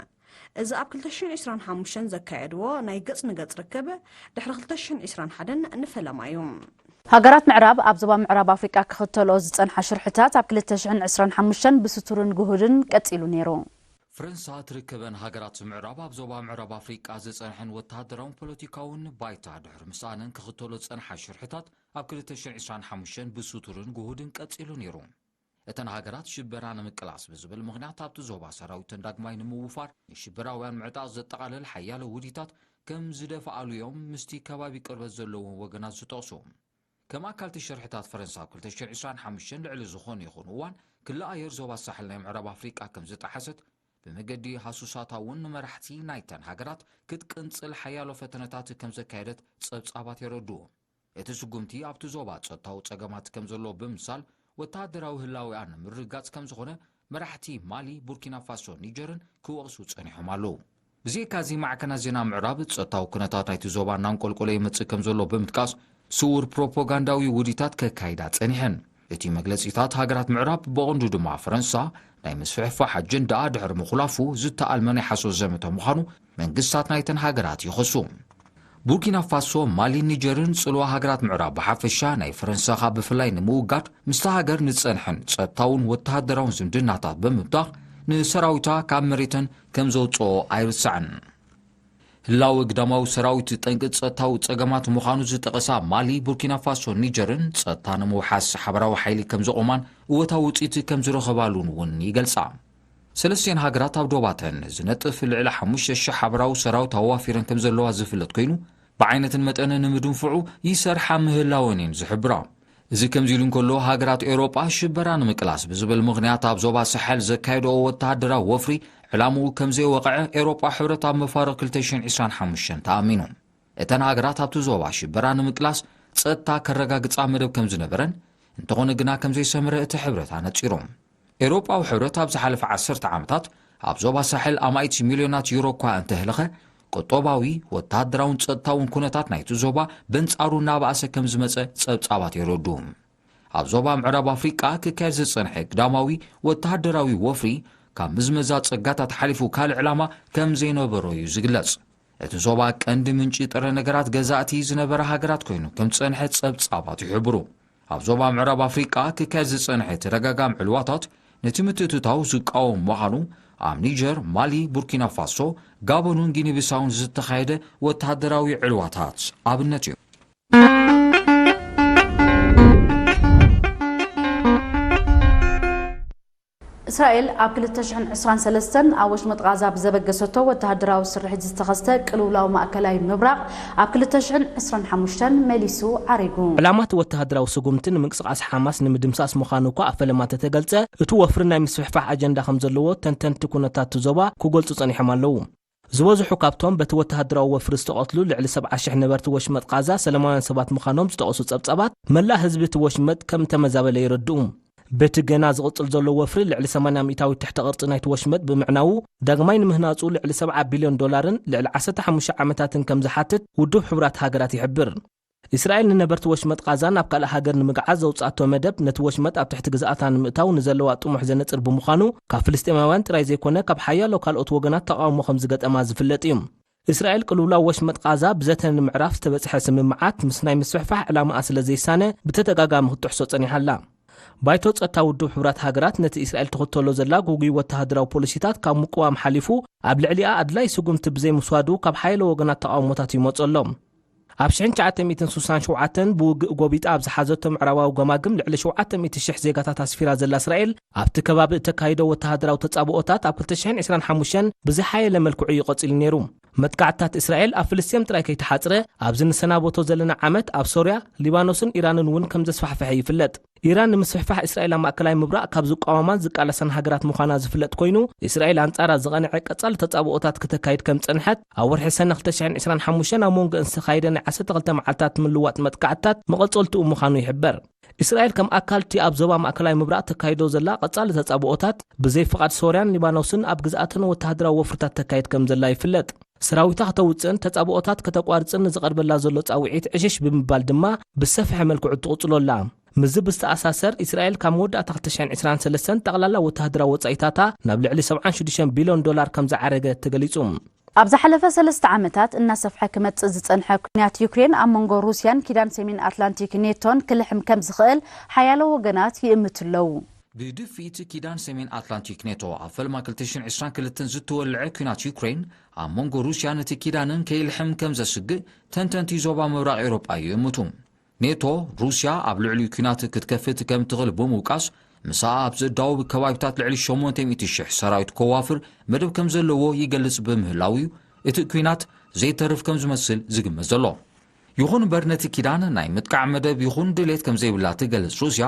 እዚ ኣብ ክልተ ሽሕን ዕስራን ሓሙሽተን ዘካየድዎ ናይ ገጽ ንገጽ ርክብ ድሕሪ ክልተ ሽሕን ዕስራን ሓደን ንፈለማ እዩ። ሃገራት ምዕራብ ኣብ ዞባ ምዕራብ ኣፍሪቃ ክኽተልኦ ዝጸንሓ ሽርሕታት ኣብ ክልተ ሽሕን ዕስራን ሓሙሽተን ብስቱርን ግሁድን ቀጺሉ ነይሩ። ፈረንሳ ትርከበን ሃገራት ምዕራብ ኣብ ዞባ ምዕራብ ኣፍሪቃ ዝጸንሐን ወተሃደራውን ፖለቲካውን ባይታ ድሕሪ ምስኣነን ክኽተሎ ዝጸንሓ ሽርሕታት ኣብ ክልተ ሽሕን ዕስራን ሓሙሽተን ብስቱርን ግሁድን ቀጺሉ ነይሩ። እተን ሃገራት ሽበራ ንምቅላስ ብዝብል ምኽንያት ኣብቲ ዞባ ሰራዊተን ዳግማይ ንምውፋር ንሽበራውያን ምዕጣቕ ዘጠቓልል ሓያሎ ውዲታት ከም ዝደፍኣሉ እዮም ምስቲ ከባቢ ቅርበት ዘለዎም ወገናት ዝጠቕሱ። ከም ኣካልቲ ሽርሕታት ፈረንሳ ኣብ ክልተ ሽሕን ዕስራን ሓሙሽተን ልዕሊ ዝኾነ ይኹን እዋን ክሊ ኣየር ዞባ ሳሕል ናይ ምዕራብ ኣፍሪቃ ከም ዝጠሓሰት ብመገዲ ሃሱሳታ እውን ንመራሕቲ ናይተን ሃገራት ክትቅንጽል ሓያሎ ፈተነታት ከም ዘካየደት ጸብጻባት የረድኡ። እቲ ስጉምቲ ኣብቲ ዞባ ጸጥታዊ ጸገማት ከም ዘሎ ብምምሳል ወተሃደራዊ ህላዌኣ ንምርግጋጽ ከም ዝኾነ መራሕቲ ማሊ፣ ቡርኪና ፋሶ፣ ኒጀርን ክወቕሱ ጸኒሖም ኣለዉ። ብዘይካዚ ማዕከናት ዜና ምዕራብ ጸጥታዊ ኩነታት ናይቲ ዞባ እናንቆልቆለ ይመጽእ ከም ዘሎ ብምጥቃስ ስዉር ፕሮፓጋንዳዊ ውዲታት ከካይዳ ጸኒሐን። እቲ መግለጺታት ሃገራት ምዕራብ ብቐንዱ ድማ ፈረንሳ ናይ ምስፍሕፋሕ ኣጀንዳኣ ድሕሪ ምኹላፉ ዝተኣልመ ናይ ሓሶት ዘመተ ምዃኑ መንግስታት ናይተን ሃገራት ይኸሱ። ቡርኪና ፋሶ፣ ማሊን ኒጀርን ጽልዋ ሃገራት ምዕራብ ብሓፈሻ ናይ ፈረንሳ ኸኣ ብፍላይ ንምውጋድ ምስታ ሃገር ንጸንሐን ጸጥታውን ወተሃደራውን ዝምድናታት ብምብታኽ ንሰራዊታ ካብ መሬተን ከም ዘውጽኦ ኣይርሳዕን። ህላወ ግዳማዊ ሰራዊት ጠንቂ ጸጥታዊ ጸገማት ምዃኑ ዝጠቐሳ ማሊ፣ ቡርኪና ፋሶን ኒጀርን ጸጥታ ንምውሓስ ሓበራዊ ሓይሊ ከም ዘቖማን እወታዊ ውጽኢት ከም ዝረኸባሉን እውን ይገልጻ። ሰለስቲኤን ሃገራት ኣብ ዶባተን ዝነጥፍ ልዕሊ ሓሙሽተ ሽሕ ሓበራዊ ሰራዊት ኣዋፊረን ከም ዘለዋ ዝፍለጥ ኮይኑ፣ ብዓይነትን መጠንን ንምድንፍዑ ይሰርሓ ምህላወን እየን ዝሕብራ። እዚ ከምዚ ኢሉ እንከሎ፣ ሃገራት ኤውሮጳ ሽበራ ንምቅላስ ብዝብል ምኽንያት ኣብ ዞባ ሳሕል ዘካየድኦ ወተሃደራዊ ወፍሪ ዕላምኡ ከም ዘይወቕዐ ኤውሮጳ ሕብረት ኣብ መፋርቕ ክልተ ሽሕን ዕስራን ሓሙሽተን ተኣሚኑ። እተን ሃገራት ኣብቲ ዞባ ሽበራ ንምቅላስ ጸጥታ ከረጋግጻ መደብ ከም ዝነበረን፣ እንተኾነ ግና ከም ዘይሰመረ እቲ ሕብረት ኣነጺሩ። ኤውሮጳዊ ሕብረት ኣብ ዝሓለፈ ዓሰርተ ዓመታት ኣብ ዞባ ሳሕል ኣማኢት ሚልዮናት ዩሮ እኳ እንተህለኸ፣ ቁጠባዊ፣ ወተሃደራውን ጸጥታውን ኩነታት ናይቲ ዞባ በንጻሩ እናበኣሰ ከም ዝመጸ ጸብጻባት የረድኡ። ኣብ ዞባ ምዕራብ ኣፍሪቃ ክካየድ ዝጸንሐ ግዳማዊ ወተሃደራዊ ወፍሪ ካብ ምዝመዛ ጸጋታት ሓሊፉ ካልእ ዕላማ ከም ዘይነበሮ እዩ ዝግለጽ። እቲ ዞባ ቀንዲ ምንጪ ጥረ ነገራት ገዛእቲ ዝነበራ ሃገራት ኮይኑ ከም ዝጸንሐ ጸብጻባት ይሕብሩ። ኣብ ዞባ ምዕራብ ኣፍሪቃ ክካየድ ዝጸንሐ ተደጋጋሚ ዕልዋታት ነቲ ምትእትታው ዝቃወም ምዃኑ ኣብ ኒጀር፣ ማሊ፣ ቡርኪና ፋሶ፣ ጋቦንን ጊኒ ቢሳውን ዝተኻየደ ወተሃደራዊ ዕልዋታት ኣብነት እዩ። እስራኤል ኣብ ክልተ ሽሕን ዕስራን ሰለስተን ኣብ ወሽመጥ ቓዛ ብዘበገሰቶ ወተሃደራዊ ስርሒት ዝተኸስተ ቅልውላው ማእከላይ ምብራቕ ኣብ ክልተ ሽሕን ዕስራን ሓሙሽተን መሊሱ ዓሪጉ። ዕላማ እቲ ወተሃደራዊ ስጉምቲ ንምንቅስቓስ ሓማስ ንምድምሳስ ምዃኑ እኳ ኣብ ፈለማ እንተተገልጸ፣ እቲ ወፍሪ ናይ ምስፍሕፋሕ ኣጀንዳ ከም ዘለዎ ተንተንቲ ኩነታት እቲ ዞባ ክገልጹ ጸኒሖም ኣለዉ። ዝበዝሑ ካብቶም በቲ ወተሃደራዊ ወፍሪ ዝተቐትሉ ልዕሊ ሰብዓ ሽሕ ነበርቲ ወሽመጥ ቓዛ ሰላማውያን ሰባት ምዃኖም ዝጠቐሱ ጸብጻባት፣ መላእ ህዝቢ እቲ ወሽመጥ ከም እተመዛበለ የረድኡ። በቲ ገና ዝቕጽል ዘሎ ወፍሪ ልዕሊ ሰማንያ ሚእታዊት ትሕተ ቅርጺ ናይቲ ወሽመጥ ብምዕናዉ፣ ዳግማይ ንምህናጹ ልዕሊ ሰብዓ ቢልዮን ዶላርን ልዕሊ ዓሰርተ ሓሙሽተ ዓመታትን ከም ዝሓትት ውድብ ሕቡራት ሃገራት ይሕብር። እስራኤል ንነበርቲ ወሽመጥ ቓዛ ናብ ካልእ ሃገር ንምግዓዝ ዘውጽኣቶ መደብ ነቲ ወሽመጥ ኣብ ትሕቲ ግዝኣታ ንምእታው ንዘለዋ ጥሙሕ ዘነጽር ብምዃኑ፣ ካብ ፍልስጤማውያን ጥራይ ዘይኮነ ካብ ሓያሎ ካልኦት ወገናት ተቓውሞ ከም ዝገጠማ ዝፍለጥ እዩ። እስራኤል ቅልውላው ወሽመጥ ቓዛ ብዘተ ንምዕራፍ ዝተበጽሐ ስምምዓት ምስ ናይ ምስፍሕፋሕ ዕላማኣ ስለ ዘይሳነ ብተደጋጋሚ ክትጥሕሶ ጸኒሓ ኣላ። ባይቶ ጸጥታ ውድብ ሕቡራት ሃገራት ነቲ እስራኤል ትኽተሎ ዘላ ግጉይ ወተሃደራዊ ፖሊሲታት ካብ ምቅዋም ሓሊፉ ኣብ ልዕሊኣ ኣድላይ ስጉምቲ ብዘይምስዋዱ ካብ ሓያሎ ወገናት ተቓውሞታት ይመጾ ኣሎ። ኣብ ሽሕን ትሽዓተ ሚእትን ስሳን ሸውዓተን ብውግእ ጎቢጣ ኣብ ዝሓዘቶ ምዕራባዊ ገማግም ልዕሊ ሸውዓተ ሚእቲ ሽሕ ዜጋታት ኣስፊራ ዘላ እስራኤል ኣብቲ ከባቢ እተካይዶ ወተሃደራዊ ተጻብኦታት ኣብ ክልተ ሽሕን ዕስራን ሓሙሽተን ብዝሓየለ መልክዑ እዩ ቀጺሉ ነይሩ። መጥቃዕትታት እስራኤል ኣብ ፍልስጤም ጥራይ ከይተሓጽረ፣ ኣብዚ ንሰናበቶ ዘለና ዓመት ኣብ ሶርያ፣ ሊባኖስን ኢራንን እውን ከም ዘስፋሕፈሐ ይፍለጥ። ኢራን ንምስፍሕፋሕ እስራኤል ኣብ ማእከላይ ምብራቕ ካብ ዝቃወማን ዝቃለሳን ሃገራት ምዃና ዝፍለጥ ኮይኑ፣ እስራኤል ኣንጻራ ዝቐንዐ ቀጻሊ ተጻብኦታት ክተካይድ ከም ዝጸንሐት ኣብ ወርሒ ሰነ ክልተ ሽሕን ዕስራን ሓሙሽተን ኣብ መንጎ ዝተኻየደ ናይ ዓሰርተ ክልተ መዓልታት ምልዋጥ መጥቃዕትታት መቐጸልትኡ ምዃኑ ይሕበር። እስራኤል ከም ኣካል እቲ ኣብ ዞባ ማእከላይ ምብራቕ ተካይዶ ዘላ ቀጻሊ ተጻብኦታት፣ ብዘይ ፍቓድ ሶርያን ሊባኖስን ኣብ ግዝኣተን ወተሃደራዊ ወፍርታት ተካይድ ከም ዘላ ይፍለጥ። ሰራዊታ ከተውጽእን ተጻብኦታት ከተቋርጽን ንዝቐርበላ ዘሎ ጻውዒት ዕሽሽ ብምባል ድማ ብዝሰፍሐ መልክዑ ትቕጽሎ ኣላ። ምስዚ ብዝተኣሳሰር፣ እስራኤል ካብ መወዳእታ ክልተ ሽሕን ዕስራን ሰለስተን ጠቕላላ ወተሃደራዊ ወጻኢታታ ናብ ልዕሊ ሰብዓን ሽዱሽተን ቢልዮን ዶላር ከም ዝዓረገ ተገሊጹ። ኣብ ዝሓለፈ ሰለስተ ዓመታት እናሰፍሐ ክመጽእ ዝጸንሐ ኲናት ዩክሬን ኣብ መንጎ ሩስያን ኪዳን ሰሜን ኣትላንቲክ ኔቶን ክልሕም ከም ዝኽእል ሓያሎ ወገናት ይእምቱ ኣለዉ። ብድፊት ኪዳን ሰሜን ኣትላንቲክ ኔቶ ኣብ ፈልማ ክልተ ሽሕን ዕስራን ክልተን ዝተወልዐ ኲናት ዩክሬን ኣብ መንጎ ሩስያን እቲ ኪዳንን ከይልሕም ከም ዘስግእ ተንተንቲ ዞባ ምብራቕ ኤውሮጳ ይእምቱ። ኔቶ፣ ሩስያ ኣብ ልዕሊኡ ኲናት ክትከፍት ከም ትኽእል ብምውቃስ፣ ምስኣ ኣብ ዝእዳወ ከባቢታት ልዕሊ ሸሞንተ ሚእቲ ሽሕ ሰራዊት ከዋፍር መደብ ከም ዘለዎ ይገልጽ ብምህላው እዩ እቲ ኲናት ዘይተርፍ ከም ዝመስል ዝግመት ዘሎ። ይኹን እምበር፣ ነቲ ኪዳን ናይ ምጥቃዕ መደብ ይኹን ድሌት ከም ዘይብላ ትገልጽ ሩስያ፣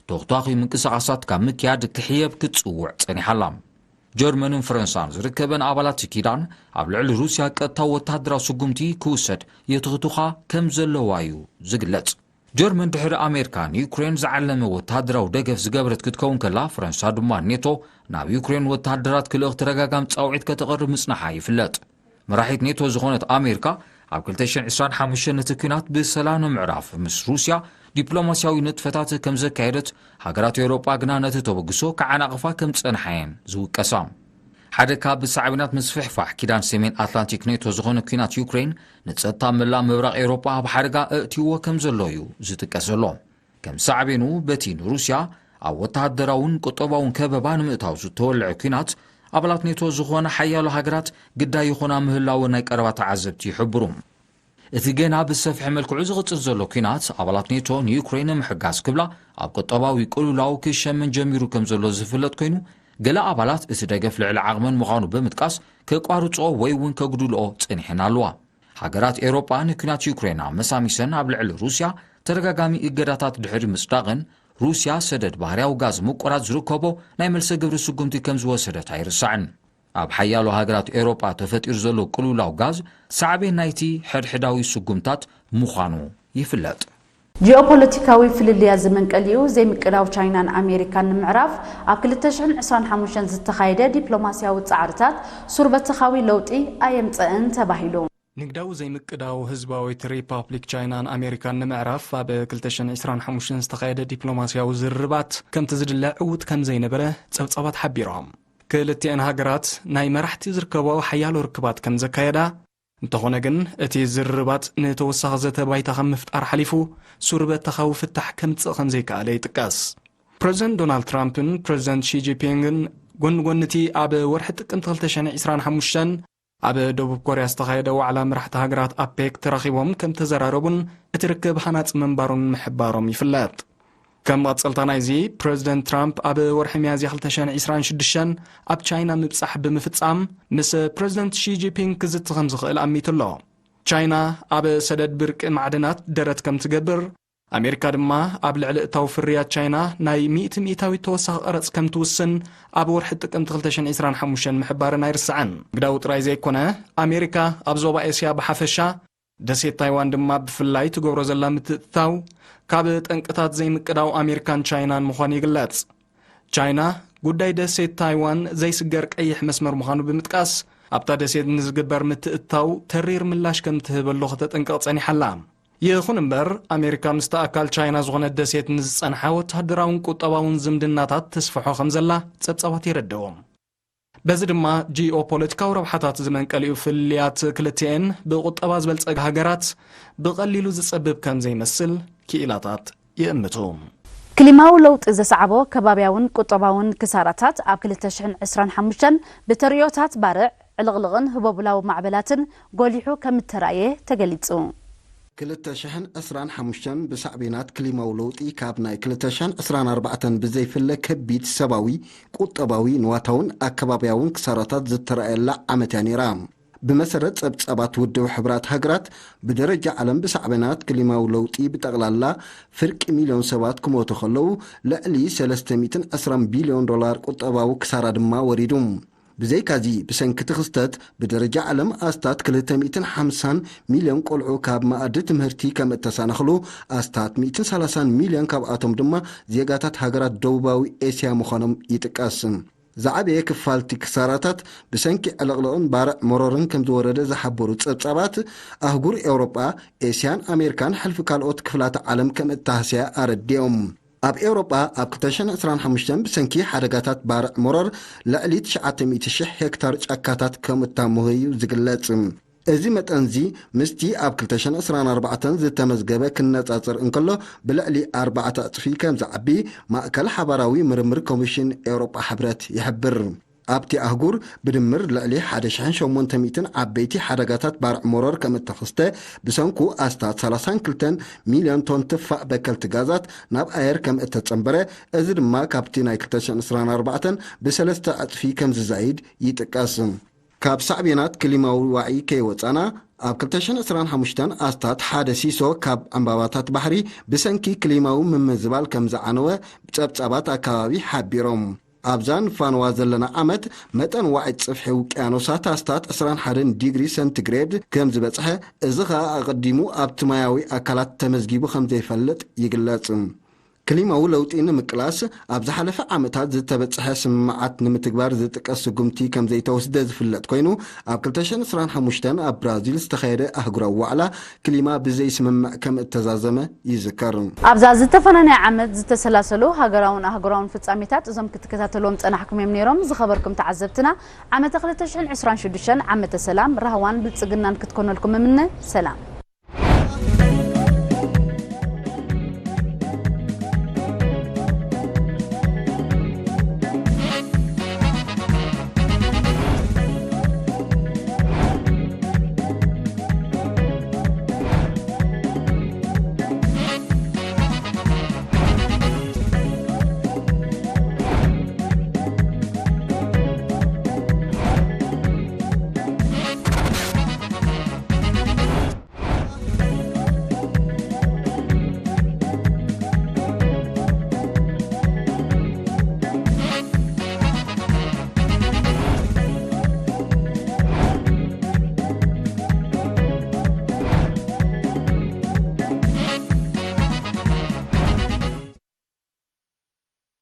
ተኹታኺ ምንቅስቓሳት ካብ ምክያድ ክሕየብ ክትጽውዕ ጸኒሓ ኣላ። ጀርመንን ፈረንሳን ዝርከበን ኣባላት እቲ ኪዳን ኣብ ልዕሊ ሩስያ ቀጥታዊ ወተሃደራዊ ስጉምቲ ክውሰድ የትኽትኻ ከም ዘለዋ እዩ ዝግለጽ። ጀርመን ድሕሪ ኣሜሪካ ንዩክሬን ዝዓለመ ወተሃደራዊ ደገፍ ዝገበረት ክትከውን ከላ፣ ፈረንሳ ድማ ኔቶ ናብ ዩክሬን ወተሃደራት ክልእኽ ተደጋጋሚ ጻውዒት ከተቕርብ ምጽናሓ ይፍለጥ። መራሒት ኔቶ ዝኾነት ኣሜሪካ ኣብ ክልተ ሽሕን ዕስራን ሓሙሽተን ነቲ ኲናት ብሰላም ንምዕራፍ ምስ ሩስያ ዲፕሎማስያዊ ንጥፈታት ከም ዘካየደት፣ ሃገራት ኤውሮጳ ግና ነቲ ተበግሶ ክዓናቕፋ ከም ዝጸንሓ እየን ዝውቀሳ። ሓደ ካብ ሳዕቤናት ምስፍሕፋሕ ኪዳን ሰሜን ኣትላንቲክ ኔቶ ዝኾነ ኲናት ዩክሬን ንጸጥታ መላእ ምብራቕ ኤውሮጳ ኣብ ሓደጋ ኣእትይዎ ከም ዘሎ እዩ ዝጥቀስ ዘሎ። ከም ሳዕቤኑ በቲ ንሩስያ ኣብ ወተሃደራውን ቁጠባውን ከበባ ንምእታው ዝተወልዐ ኲናት ኣባላት ኔቶ ዝኾና ሓያሎ ሃገራት ግዳይ ይኾና ምህላወን ናይ ቀረባ ተዓዘብቲ ይሕብሩ። እቲ ገና ብሰፍሐ መልክዑ ዝቕጽል ዘሎ ኲናት ኣባላት ኔቶ ንዩክሬን ንምሕጋዝ ክብላ ኣብ ቁጠባዊ ቅልውላው ክሸመን ጀሚሩ ከም ዘሎ ዝፍለጥ ኮይኑ፣ ገለ ኣባላት እቲ ደገፍ ልዕሊ ዓቕመን ምዃኑ ብምጥቃስ ከቋርጽኦ ወይ እውን ከጉድልኦ ጸኒሐን ኣለዋ። ሃገራት ኤውሮጳ ንኲናት ዩክሬን ኣመሳሚሰን ኣብ ልዕሊ ሩስያ ተደጋጋሚ እገዳታት ድሕሪ ምጽዳቕን፣ ሩስያ ሰደድ ባህርያዊ ጋዝ ምቁራጽ ዝርከቦ ናይ መልሰ ግብሪ ስጉምቲ ከም ዝወሰደት ኣይርሳዕን። ኣብ ሓያሎ ሃገራት ኤውሮጳ ተፈጢሩ ዘሎ ቅልውላው ጋዝ ሳዕቤን ናይቲ ሕድሕዳዊ ስጉምታት ምዃኑ ይፍለጥ። ጂኦፖለቲካዊ ፍልልያት ዝመንቀሊኡ ዘይምቅዳው ቻይናን ኣሜሪካን ንምዕራፍ ኣብ ክልተ ሽሕን ዕስራን ሓሙሽተን ዝተኻየደ ዲፕሎማስያዊ ጻዕርታት ሱር በተኻዊ ለውጢ ኣየምጸእን ተባሂሉ። ንግዳዊ ዘይምቅዳው ህዝባዊት ሪፓብሊክ ቻይናን ኣሜሪካን ንምዕራፍ ኣብ ክልተ ሽሕን ዕስራን ሓሙሽተን ዝተኻየደ ዲፕሎማስያዊ ዝርርባት ከምቲ ዝድለ ዕዉት ከም ዘይነበረ ጸብጻባት ሓቢሮም። ክልቲኤን ሃገራት ናይ መራሕቲ ዝርከቦ ሓያሎ ርክባት ከም ዘካየዳ፣ እንተኾነ ግን እቲ ዝርርባት ንተወሳኺ ዘተ ባይታ ካብ ምፍጣር ሓሊፉ ሱር በተኻዊ ፍታሕ ከምጽእ ከም ዘይከኣለ ይጥቀስ። ፕረዚደንት ዶናልድ ትራምፕን ፕረዚደንት ሺ ጂንፒንግን ጎኒ ጎኒ እቲ ኣብ ወርሒ ጥቅምቲ ክልተ ሽሕን ዕስራን ሓሙሽተን ኣብ ደቡብ ኮርያ ዝተኻየደ ዋዕላ መራሕቲ ሃገራት ኣፔክ ተራኺቦም ከም ተዘራረቡን እቲ ርክብ ሃናጺ ምንባሩን ምሕባሮም ይፍለጥ። ከም መቐጸልታ ናይዚ፣ ፕረዚደንት ትራምፕ ኣብ ወርሒ ሚያዝያ ክልተ ሽሕን ዕስራን ሽዱሽተን ኣብ ቻይና ምብጻሕ ብምፍጻም፣ ምስ ፕረዚደንት ሺ ጂንፒንግ ክዝቲ ከም ዝኽእል ኣሚቱ ኣሎ። ቻይና ኣብ ሰደድ ብርቂ ማዕድናት ደረት ከም ትገብር፣ ኣሜሪካ ድማ ኣብ ልዕሊ እታው ፍርያት ቻይና ናይ ሚእቲ ሚእታዊት ተወሳኺ ቀረጽ ከም ትውስን ኣብ ወርሒ ጥቅምቲ ክልተ ሽሕን ዕስራን ሓሙሽተን ምሕባረን ኣይርሳዕን። ንግዳዊ ጥራይ ዘይኮነ፣ ኣሜሪካ ኣብ ዞባ ኤስያ ብሓፈሻ፣ ደሴት ታይዋን ድማ ብፍላይ ትገብሮ ዘላ ምትእትታው፣ ካብ ጠንቅታት ዘይምቅዳው ኣሜሪካን ቻይናን ምዃኑ ይግለጽ። ቻይና፣ ጉዳይ ደሴት ታይዋን ዘይስገር ቀይሕ መስመር ምዃኑ ብምጥቃስ፣ ኣብታ ደሴት ንዝግበር ምትእትታው ተሪር ምላሽ ከም ትህበሉ ከተጠንቅቕ ጸኒሓ ኣላ። ይኹን እምበር፣ ኣሜሪካ ምስቲ ኣካል ቻይና ዝኾነት ደሴት ንዝጸንሓ ወተሃደራውን ቁጠባውን ዝምድናታት ተስፍሖ ከም ዘላ ጸብጻባት የረድኡ። በዚ ድማ፣ ጂኦፖለቲካዊ ረብሓታት ዝመንቀሊኡ ፍልልያት ክልቲኤን ብቁጠባ ዝበልጸጋ ሃገራት ብቐሊሉ ዝጸብብ ከም ዘይመስል ክኢላታት ይእምቱ። ክሊማዊ ለውጢ ዘስዓቦ ከባብያውን ቁጠባውን ክሳራታት ኣብ ክልተ ሽሕን ዕስራን ሓሙሽተን ብተርእዮታት ባርዕ፣ ዕልቕልቕን ህቦብላዊ ማዕበላትን ጎሊሑ ከም እተራእየ ተገሊጹ። ክልተ ሽሕን ዕስራን ሓሙሽተን ብሳዕቤናት ክሊማዊ ለውጢ ካብ ናይ ክልተ ሽሕን ዕስራን ኣርባዕተን ብዘይፍለ ከቢድ ሰባዊ፣ ቁጠባዊ፣ ንዋታውን ኣከባብያውን ክሳራታት ዝተራእየላ ዓመት እያ ነይራ። ብመሰረት ጸብጻባት ውድብ ሕቡራት ሃገራት፣ ብደረጃ ዓለም ብሳዕቤናት ክሊማዊ ለውጢ ብጠቕላላ ፍርቂ ሚልዮን ሰባት ክሞቱ ከለዉ፣ ልዕሊ ሰለስተ ሚእትን ዕስራን ቢልዮን ዶላር ቁጠባዊ ክሳራ ድማ ወሪዱ። ብዘይካዚ፣ ብሰንኪ እቲ ክስተት፣ ብደረጃ ዓለም ኣስታት ክልተ ሚእትን ሓምሳን ሚልዮን ቆልዑ ካብ መኣዲ ትምህርቲ ከም እተሳነኽሉ፣ ኣስታት ሚእትን ሰላሳን ሚልዮን ካብኣቶም ድማ ዜጋታት ሃገራት ደቡባዊ ኤስያ ምዃኖም ይጥቀስ። ዝዓበየ ክፋልቲ ክሳራታት ብሰንኪ ዕልቕልቕን ባርዕ መሮርን ከም ዝወረደ ዝሓበሩ ጸብጻባት፣ ኣህጉር ኤውሮጳ፣ ኤስያን ኣሜሪካን ሕልፊ ካልኦት ክፍላተ ዓለም ከም እተሃስያ ኣረዲኦም። ኣብ ኤውሮጳ ኣብ ክልተ ሽሕን ዕስራን ሓሙሽተን ብሰንኪ ሓደጋታት ባርዕ መሮር ልዕሊ ትሽዓተ ሚእቲ ሽሕ ሄክታር ጫካታት ከም እታመሆ እዩ ዝግለጽ። እዚ መጠንዚ ምስቲ ኣብ ክልተ ሽሕን ዕስራን ኣርባዕተን ዝተመዝገበ ክነጻጸር እንከሎ፣ ብልዕሊ ኣርባዕተ ዕጽፊ ከም ዝዓቢ ማእከል ሓባራዊ ምርምር ኮሚሽን ኤውሮጳ ሕብረት ይሕብር። ኣብቲ ኣህጉር ብድምር ልዕሊ ሓደ ሽሕን ሸሞንተ ሚእትን ዓበይቲ ሓደጋታት ባርዕ መሮር ከም እተኸስተ፣ ብሰንኩ ኣስታት ሰላሳን ክልተን ሚልዮን ቶን ትፋእ በከልቲ ጋዛት ናብ ኣየር ከም እተጸንበረ፣ እዚ ድማ ካብቲ ናይ ክልተ ሽሕን ዕስራን ኣርባዕተን ብሰለስተ ዕጽፊ ከም ዝዛይድ ይጥቀስ። ካብ ሳዕቤናት ክሊማዊ ዋዒ ከይወጻና፣ ኣብ ክልተ ሽሕን ዕስራን ሓሙሽተን ኣስታት ሓደ ሲሶ ካብ ዕምባባታት ባሕሪ ብሰንኪ ክሊማዊ ምምዝባል ከም ዝዓነወ ጸብጻባት ኣከባቢ ሓቢሮም። ኣብዛ ንፋንዋ ዘለና ዓመት፣ መጠን ዋዒ ጽፍሒ ውቅያኖሳት ኣስታት ዕስራን ሓደን ዲግሪ ሰንቲግሬድ ከም ዝበጽሐ፣ እዚ ኸኣ ኣቐዲሙ ኣብቲ ማያዊ ኣካላት ተመዝጊቡ ከም ዘይፈልጥ ይግለጽ። ክሊማዊ ለውጢ ንምቅላስ ኣብ ዝሓለፈ ዓመታት ዝተበጽሐ ስምምዓት ንምትግባር ዝጥቀስ ስጉምቲ ከም ዘይተወስደ ዝፍለጥ ኮይኑ፣ ኣብ ክልተ ሽሕን ዕስራን ሓሙሽተን ኣብ ብራዚል ዝተኻየደ ኣህጉራዊ ዋዕላ ክሊማ ብዘይ ስምምዕ ከም እተዛዘመ ይዝከር። ኣብዛ ዝተፈናነየ ዓመት ዝተሰላሰሉ ሃገራውን ኣህጉራውን ፍጻሜታት እዞም ክትከታተልዎም ጸናሕኩም እዮም ነይሮም። ዝኸበርኩም ተዓዘብትና፣ ዓመተ ክልተ ሽሕን ዕስራን ሽዱሽተን ዓመተ ሰላም፣ ራህዋን ብልጽግናን ክትኮነልኩም እምነ። ሰላም።